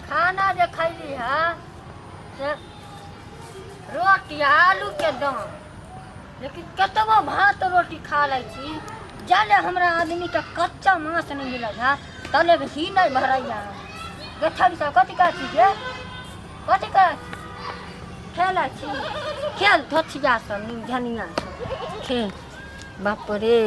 खाना जे खैली है से रोटी आलू के दाम, लेकिन कतबो भात रोटी खा लै छी, जाले हमरा आदमीके कच्चा मांस नहि मिलै है तले ही नहि भरैया। गठरी सब कथी कहै छी गे? कथी कहै छी? खेलै छी खेल धोथिया सब झनिया सब खेल। बाप रे,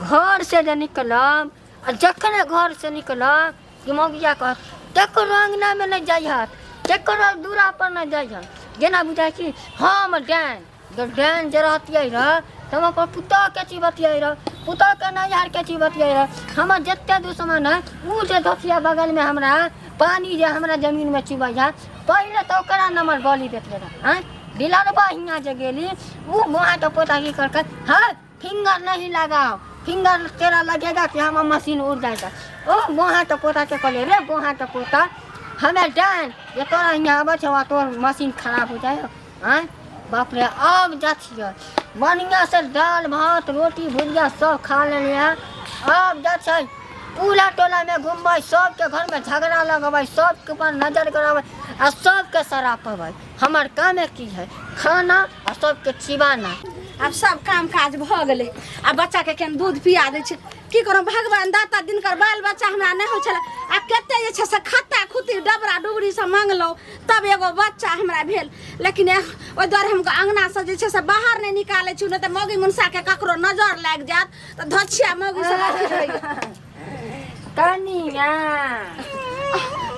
घर से जे निकलब आ जखने घर से निकलब कि मौगिया कहत ककरो अङ्गनामे नहि जइहत, ककरो दूरा पर नहि जइहत, जेना बुझाइ कि हम डाइन। जब डाइन जे रहतियै रह तऽ हम अपन पुतोहके चीज बतियै रह, पुतोहके नैहरके चीज बतियै रह। हमर जते दुश्मन है ओ जे धोतिया बगलमे हमरा पानि जे हमरा जमीनमे चुबै है, पहिले तऽ ओकरा नंबर बलि देतियै रह। आँय दिलरबा हियाँ जे गेली ओ वहाँके पोता की करकै, हँ फिंगर नहीं लगाओ, फिंगर तेरा लगेगा कि हमर मशीन उड़ जाएगा। ओ वहाँ के पोता के कहलियै रे वहाँ के पोता, हमे डाइन जे तोरा हियाँ आबै छौ आ तोर मशीन खराब हो जाए। आँय बाप रे, आब जा छियै बढ़िआँ से दालि भात रोटी भुजिया सब खा लेलियै। आब जा छै पूरा टोलामे घुमबै, सबके घरमे झगड़ा लगबै, सबके ऊपर नजर गड़ाबै आ सबके सरापबै। हमर कामे की है? खाना आ सबके चिबाना। आब सब काम काज भऽ गेलै आ बच्चाके केन दूध पिया दै छै। की करू भगवान दाता दिनकर बाल बच्चा हमरा नहि होइ छलै आ कते जे छै से खत्ता खुत्ती डबरा डुबरी सब मंगलहुँ तब एगो बच्चा हमरा भेल। लेकिन ओहि दुआरे हम अङ्गनासँ जे छै से बाहर नहि निकालै छी, नहि तऽ मौगी मुनसाके ककरो नजर लागि जायत तऽ धोछिया मौगी सब अथी होइए। कनिया।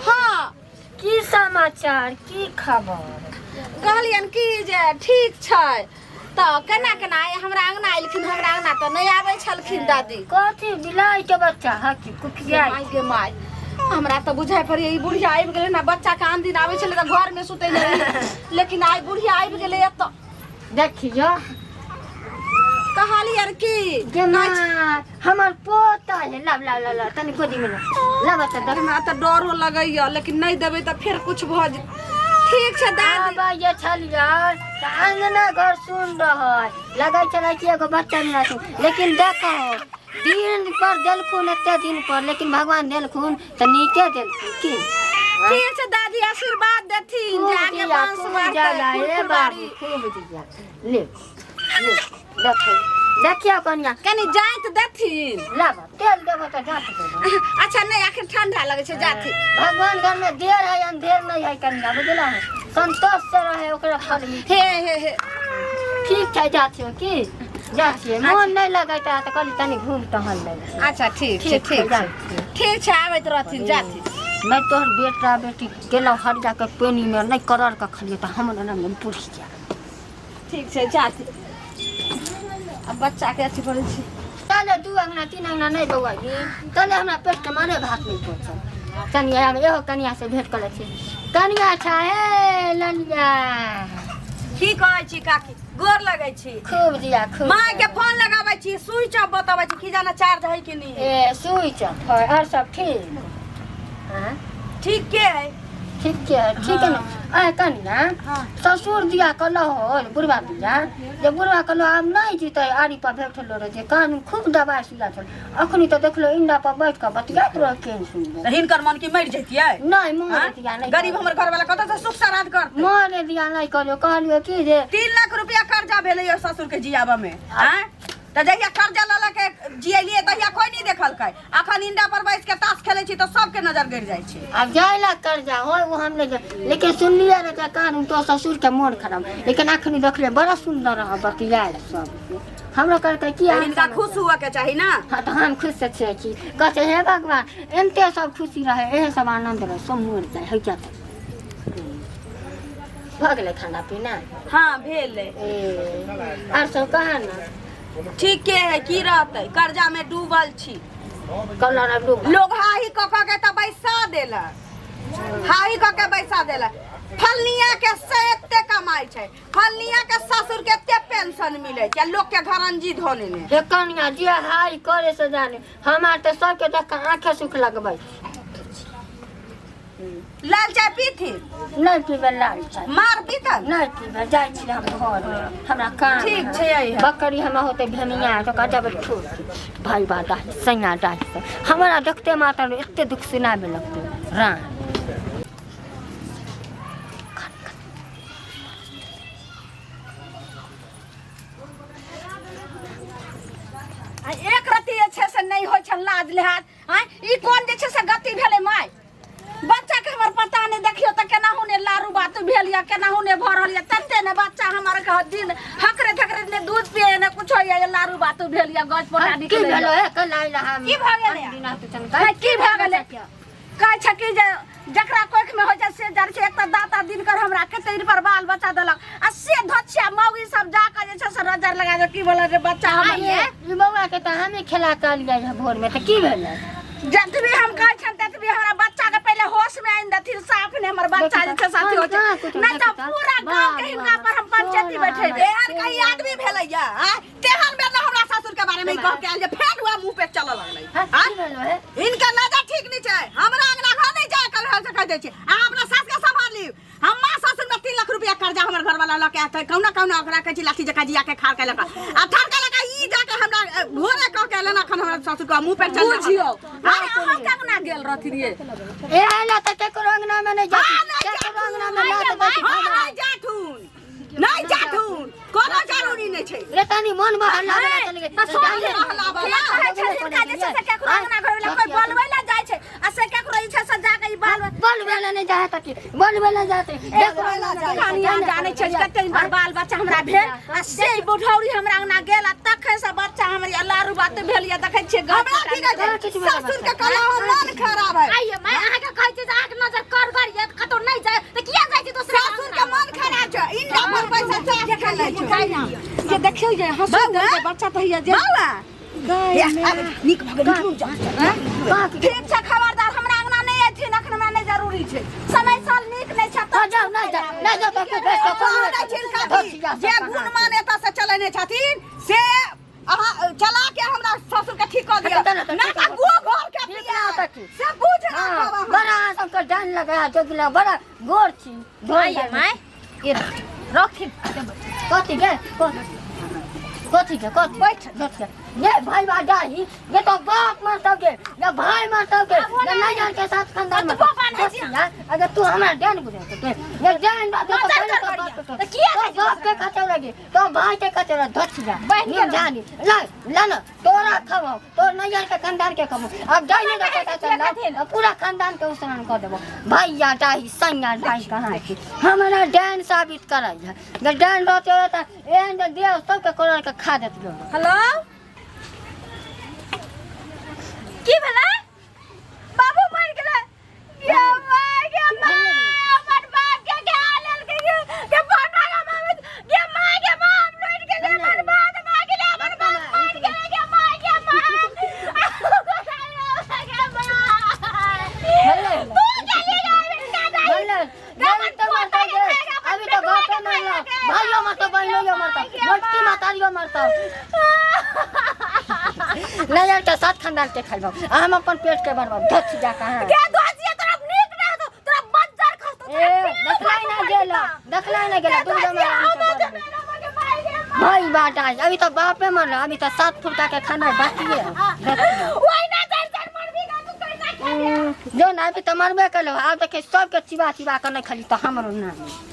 हँ। की समाचार, की खबर? कहलियनि कि जे ठीक छै तऽ केना केना आइ हमरा अङ्गना एलखिन? हमरा अङ्गना तऽ नहि आबै छलखिन दादी। कथी बिलाइ के बच्चा है कि कुकिया? माय गे माय, हमरा तऽ बुझाइ पड़ैए ई बुढ़िया आबि गेलै ने। बच्चाके आन दिन आबै छलै तऽ घरमे सुतै नहि, लेकिन आइ बुढ़िया आबि गेलै एतऽ। देखियो। कहलियनि कि गे माय, हमर पोता है। लाव लाव लाव लाव, तनी गोदी में लाव लाव तऽ देख। हमरा तऽ डरो लगैए, लेकिन नहि देबै तऽ फेर कुछ भऽ जेतै। ठीक छै दादी। आबै जे छलियै तऽ अङ्गना घर सुन रहै, लगै छलै कि एगो बच्चा मिला छै। लेकिन देखो, दिन पर देलखुन, एते दिन पर, लेकिन भगवान देलखुन तऽ नीके देलखुन की। ठीक छै दादी, आशीर्वाद देथिन खूब जे आगे दिया, वंश खूब बढ़तै, जाला, फूल हे फुलबारी। बाबू, खूब दिया। ले ले, देखो देखियो कनिया। कनि जाइत देथिन। लाब तेल देबो तऽ जात देबो। अच्छा नहि, आखिर ठंडा लगै छै, जाथिन। भगवान घर में देर है अंधेर नहीं है कनिया, बुझला? संतोष से रहे ओकरा फल मिले। हे हे हे। ठीक छै, जा छियो की जा छियै, मोन नहि लगैत है तऽ कहली तनी घूम टहल लै छी। अच्छा ठीक छै। ठीक छै, ठीक जा छै। छियै। ठीक छै, आबैत रहथिन, जाथिन। नहि तोहर बेटा बेटी गेलौ हर जाके पेनी में नहि करर के खलियै तऽ हमर नाम पुछि जा। ठीक छै, जाथिन। अब बच्चाके अथी करै छी। तले दू अंगना तीन अंगना नहि बौआ तले हमरा पेट के मारे भात नहि पहुँचल। कनिया हम एहो कनिया से भेंट करै छी। कनिया छा हे ललिया। की कहै छी काकी? गोर लगै छी। खूब जिया खूब। माय के फोन लगाबै छी, स्विच ऑफ बतबै छी, की जाना चार्ज है कि नहीं। ए स्विच ऑफ है। और सब ठीक? हाँ ठीक के है? ठीक के है, ठीक है ना? आय कनिया, ससुर दिया कहलो हो बुढ़वा दिया जे बुढ़वा कहलो आब नहीं जीते आरी पर बैठल रहे जे कान खूब दबाई सुइया छल। अखनी तऽ देखलो इंडा पर बैठ के बतियाइत रहे केहन सुन्दर। तऽ हिनकर मन की मरि जैतियै? नहीं मरे दिया नहीं। गरीब हमर घर वाला कतऽ से सुख श्राद्ध करतै? मरे दिया नहीं कहलियो, कहलियो कि जे 3 लाख रुपया कर्जा भेलै ससुर के जियाबऽ में। आँय तऽ जहिया कर्जा लऽ लऽ के जियलियै तहिया कोई नहीं देखलकै, अखन इंडा पर बैस के ताश खेलै छी तऽ सबके नजर गड़ि जाइ छै। आब जाय ला कर्जा हो वो हम नहीं जाय, लेकिन सुनलियै रे जे कान तो ससुर के मोन खराब, लेकिन अखनी देखलियै बड़ा सुंदर रह बतियाय सब। हमरो कहलकै की तऽ हिनका खुश हुअ के चाही ना। हाँ तऽ हम खुश से छियै की कहै हे भगवान एनते सब खुशी रहे, एहे सब आनंद रहे, सब मर जाए है क्या। भऽ गेलै खाना पीना? हाँ भेलै। ए आर सब कहा ना? ठीक के है, की रहतै, कर्जा में डूबल छी। कलर आब डूबल। लोग हाही कऽ कऽ के तऽ बैसा देलक, हाही कऽ के बैसा देलक। फलनिया के से एते कमाइ छै, फलनिया के ससुर के एते पेंशन मिलै छै, लोग के घरंजी धोने ने। हे कनिया, जे हाई करे से जाने, हमार तऽ सबके देख कऽ आँखे सुख लगबै। लाल चाय पीथिन? नहीं पीबै लाल चाय। मार पीतन? नहीं पीबै, जाइ छी हम घर, हमरा काम ठीक है। छै, अइहे। बकरी हम होते भेमिया तो कह जब ठोक भाई बा डाही सैया डाही से हमरा देखते मात्र एते दुख सुनाबे लगते राम। लाज लिहाज आँय ई कोन जे छै से गति भेलै माय बच्चा के हमर पता नहीं देखियो त केनाहु ने लारू बात भेल या केनाहु ने भऽ रहल या तते ने बच्चा हमर के दिन हकरे धकरे ने दूध पिए ने कुछो या लारू बात भेल या गज पोटा की निकले भेलो हे कल आइल हम की भऽ गेलै? बिना तू है, की भऽ गेलै कहै छै कि जे जकरा कोख में होइ छै से जर छै एक तऽ दाता दिनकर हमरा कते दिन पर बाल बच्चा देलक आ से धोछिया मौगी सब जाके जे छै से नजर लगा के की बोलल रे बच्चा हमर आइए ई बौआ के तऽ हमे खेला के आलियै रहे भोर में तऽ की भेलै जतबी हम कहै छनि ततबी हमरा बच्चा के पहिले होश में आनि देथिन साफ ने हमर बच्चा जे छै साथी होइ छै नहि तऽ पूरा गाँव के हिनका पर हम पंचायती बैठेबै एहन कहीं आदमी भेलैया आँय? तेहन बेर ने हमरा ससुर के बारे में ई कह के आयल जे फेर वएह मुंह पे चलऽ लगलै हाँ, आँय? की भेलो हे इनका नजर ठीक नहीं छै हमरा अंगना घर नहीं जाए कल से कह दै छी अहाँ अपना सास के संभाल लियौ हम माँ ससुर में 3 लाख रुपया कर्जा हमर घर वाला लऽ के आते कौना कौना ओकरा कहै छी लाठी जकाँ जिया के खाड़ के लऽ के आ ठाड़ के लऽ के ई जाके हमरा भोरे कह के एलन अखन हमरा ससुर के मुंह पे चल बुझियौ अरे अहाँ केना गेल रहथिन ये ए ला तऽ केकरो अंगना में नहीं जाती हाँ, नहीं केकरो अंगना में ला तऽ जाथुन हाँ, नहीं जाथुन नहीं जाथुन कोनो जरूरी नहीं छै रे तनी मन बहला बला चल गई तऽ सुन जाने रहला वाला। कहै छै हिनका जे छै से केकरो अंगना घर लए कोइ बोलबै लए जाइ छै आ से केकरो जे छै से जाके ई बाल बल बेला नहीं जाए तक बल बेला जाते बोलबै लए जाइ छै। कनिया जानै छै जे कते दिन पर बाल बच्चा हमरा भेल आ से ई बुढ़ौरी हमरा अंगना गेल आ तखन से बच्चा हमर ई लारू बात भेल या देखै छियै घर हमरा की कहै छै ससुर के कहला हम मन खराब है आइए मैं अहाँके कहै छी जे अहाँके नजर करगर यऽ कतौ नहि जाय तऽ किया जाइ छी दोसरा ससुर के मन खराब छै इनका पर पैसा चाह के लै छै जे देखियौ जे हंसू बौआ। बच्चा तऽ हैया जे बौआ गाय हे, आब नीक भऽ गेल निकलू जा ठीक छै खबरदार हमरा अंगना नहि अयथिन एखन हमरा नहि जरूरी छै समय साल नीक नहि छै हाँ, जाओ नहीं जाओ नहीं जाओ तो फिर कहने छिन काकी, जे गुण मान एतऽ से चलेने छथिन से अहाँ चला के हमरा ससुर के ठीक कऽ दिअ अच्छा, चलो, ना ठीक तऽ है। गो घर के ठीक पिया है, तऽ ठीक। से बुझ हाँ, राखब अहाँ बड़ा सबके जान लगा जोगिला बड़ा गोर छी गोर आइए माय ये रखिन कथी के कथी के कथी बैठ बैठ के ये भाई बा जाही ये तो बाप मरतौ के ये भाई मरतौ के ये नहीं जान के साथ खानदान में कतबो बान्है छी। यार अगर तू हमरा जान बुझे तो ये जान बा तो नजर पहले कर तो बढ़िया। बाप के तऽ किया तो जाइ छी बाप के खचौ लगी तो भाई के खचौ लगी धच जा बहिन के नीम जानी ला ला ना तोरा खबो तोर नैयर के खानदान के खबो अब जाई नहीं हमरा पता किया चल कथिन? अब पूरा खानदान के उसरान कर देबो भैया डाही सैया डाही कहाँ छी हमरा डैन साबित करै है जे डैन रहते हो त एहन जे देह सबके कोड़ल के खा देत लोग हेलो की भेलै बाबू मरि गेलै गे माय गे माय हमर बाप के खा लेलकै गे गे बना गे माय गे माय गे माय हम लुटि गेलियै हमर बाप भऽ गेलै हमर बाप मरि गेलै गे माय गे माय गे माय भेलै तू गेली गे हिनका दाइ भेलै डैन तो मरतौ गे अभी तो बापे मरलो भाइयो मरतौ बहनोइयो मरतौ मोटकी मातारियो मरतौ नैयर के साथ खानदान के खैबो आ हम अपन पेट के भरबो धच जा कहाँ गे दोजिया तोरा नीक नहि हेतौ तोरा बज्जर खसतौ ए देखलाई ना गेला देखलाई ना गेला तू जमा भाई बाटा अभी तो बापे मरल अभी तो 7 फुटका के खाना बाकी है जो ना अभी तो मरबे कलो आब देखे सबके चिबा चिबा के नहीं खाली तो हमरो ना।